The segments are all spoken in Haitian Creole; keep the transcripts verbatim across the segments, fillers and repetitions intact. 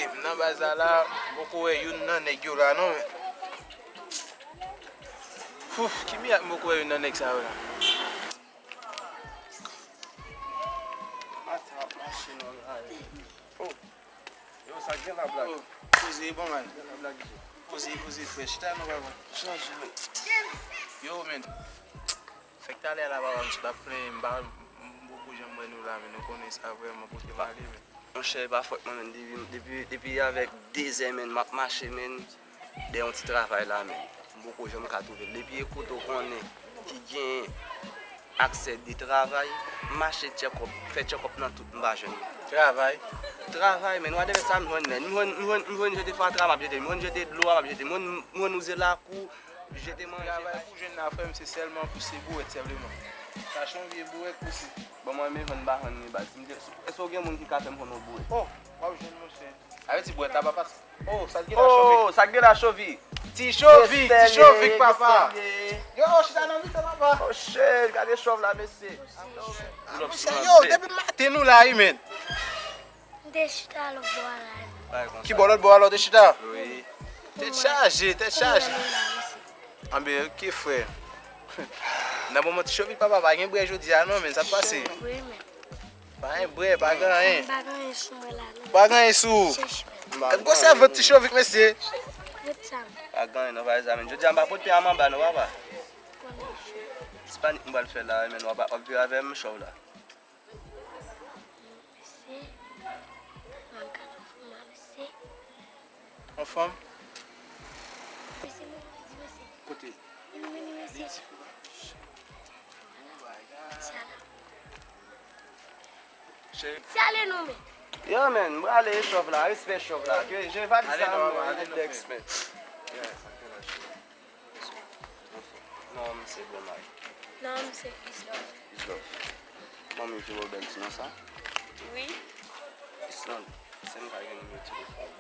M nan baz la la, m poko wè youn nan nèg yo la non, men. Fouf, ki mirak m poko wè youn nan nèg sa yo la. Maten ap mache non la. Oh. Yo, sa k gen la, Black? Oh, poze, bon, man. Gen la, Black J. Poze, poze, frè. Chita non, papa. Chanje, men. Yo, men. Fèk talè la, papa, m sot ap plenyen, m pa, m poko janm wè nou la, men nou konnen sa vrèman pote m ale, men. Monchè, e pa fòt mwen menm, depi, depi, depi avèk de zè, men, m ap mache, men, dèyè yon ti travay la, men. M poko janm ka twouve l. Depi e kote w konnen ki gen aksè de travay, m mache tchèkòp, fè tchèkòp nan tout, m pa jwenn. Travay? Travay, men, wadèvè sa m jwenn, men. M jwenn, m jwenn, m jwenn jete fatra, m ap jete. M jwenn jete dlo a, m ap jete. M jwenn, m jwenn wouze lakou, jete manje. Travay pou jwenn la, frè m, se sèlman pouse bouwèt, senpleman. Chache yon vye bouwèt pouse. Bon, mwen, men vann, m pa vann li, baz. M te, èske w gen moun ki ka fè m konn yon bouwèt? Oh, w ap jwenn, monchè. Sa vle di bouwèt la pa pase. Oh, sa k gen la, Chovik? Oh, sa k gen la, Chovik? Ti Chovik, ti Chovik, papa. Yo, oh, chita nan mitan, papa. Oh, shit, gade chòv la, mesye. Ah, monchè, yo, depi maten nou la, wi, men. M te chita lòt bò a la, wi. Ki bò lòt bò a la, w te chita? Wi. Tèt chaje, tèt chaje. Anben, ok, frè. Nan moman ti Chovik, papa, pa gen brè jodi a, non, men sa k pase? Wi, men. Pa gen brè, pa gen anyen. Pa gen anyen sou mwen la, non. Pa gen anyen sou ou. Chèch, men. Gad gwosè vant ti Chovik, mesye. Vant sa, men. Pa gen anyen, non, pa egzamine. Jodi a, m pa pot pye a m anba, non, papa. Ti panik m pral fè la, men w ap, w ap viv avè m, chòv la. Mesye, m ap gade yon fanm, mesye. Yon fanm? Mesye, mwen di mesye. Kote? Vini, vini, mesye. Li di, Ti ale. Cheri. Ti ale non, men. Yo, men, m prale, chòv la, respè chòv la. Ke je valiz sa, non, men. Non, misye Blondeye. Non, misye Islove. Islove. Manmi ki ba w bèl ti non sa? Wi. Islande, se m ka gen nimewo telefòn ou?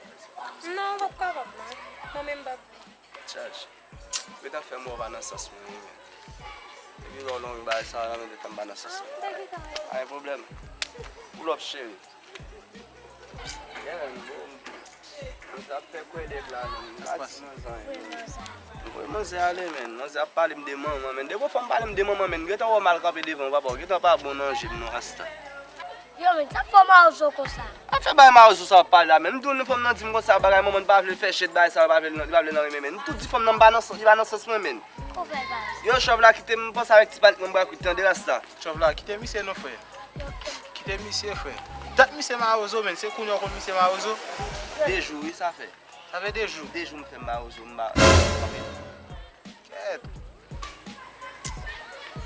Non, w p ap kapab, non. Manmi m p ap vle. Chaj. Gentan fè m wè w pa nan sans mwen, wi, men. Depi lè w lonmen bagay sa, nan men de tan m pa nan sans mwen. Pa gen pwoblèm. Pull up, cheri. Yeah, man, bon. Manzè ap fè kwè nèg la, men. M pa di manzè anyen, men. M voye manzè ale, men. Manzè ap pale m de manman, men. Depi yon fanm pale m de manman, men, gentan wè w mal kanpe devan w, papa. Ou gentan pa bon nan je m, non, rasta. Yo, men, sa fè w mawozo konsa? Afè bay mawozo sa w ap pale la, men. M di w, fanm nan di m konsa, bagay manman n pa vle l fè shit, bagay sa, li pa vle, li pa vle nan renmen, men. M tou di fanm nan m pa nan sans, li pa nan sans mwen, men. Ou fè l pa. Yo, chòv la kite m panse avèk ti panik mwen, m pral kwit, tande, rasta. Chòv la, kite misye non, frè. Kite misye, frè. Dat misye mawozo, men. Se kounye a w konn misye mawozo? De jou, wi, sa fè. Sa fè de jou? De jou m fè mawozo, m pa. Kèt.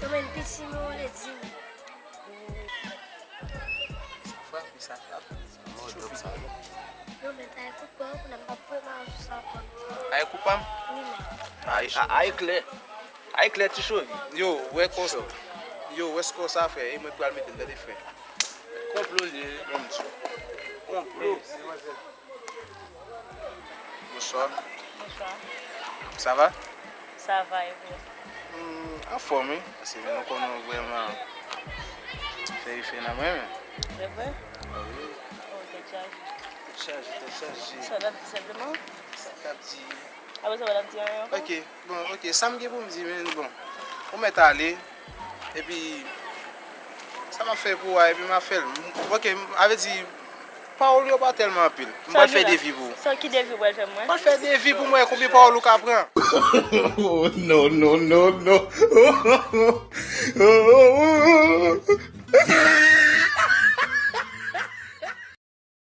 Yo, men, piti mwen, w le di m. Sa frape, sa frape. Yo, men, ta ekout pa w, kounye a m p ap voye mawozo sa ankò. A ekout pa m? Wi, men. A, a, a eklè. A eklè, ti chovi. Yo, wè konsa. Yo, wè konsa, frè. E mwen pral mete l, tande, frè. Konplo l ye, bon, m di w. Konplo. Bonswa. Bonswa. Sa va? Sa va, e vou? Hmm, anfòm, wi. Paske nou konnen w vrèman fè efè nan mwen, men. Se vre? Wi. Oh, tèt chaje. Tèt chaje, tèt chaje. Sa w t ap di senpleman? Sa w t ap di? Apre sa, w t ap di anyen ankò? Ok, bon, ok, sa m gen pou m di, men, bon. Ou mèt ale. Epi, sa m ap fè pou w a, epi m ap fè l. M, ok, m, a vle di, pawòl yo pa tèlman anpil. M pral fè devi pou ou. Sa ki devi ou pral fè mwen? M pral fè devi pou m wè konbyen pawòl ou ka pran. Oh, no, no, no, no.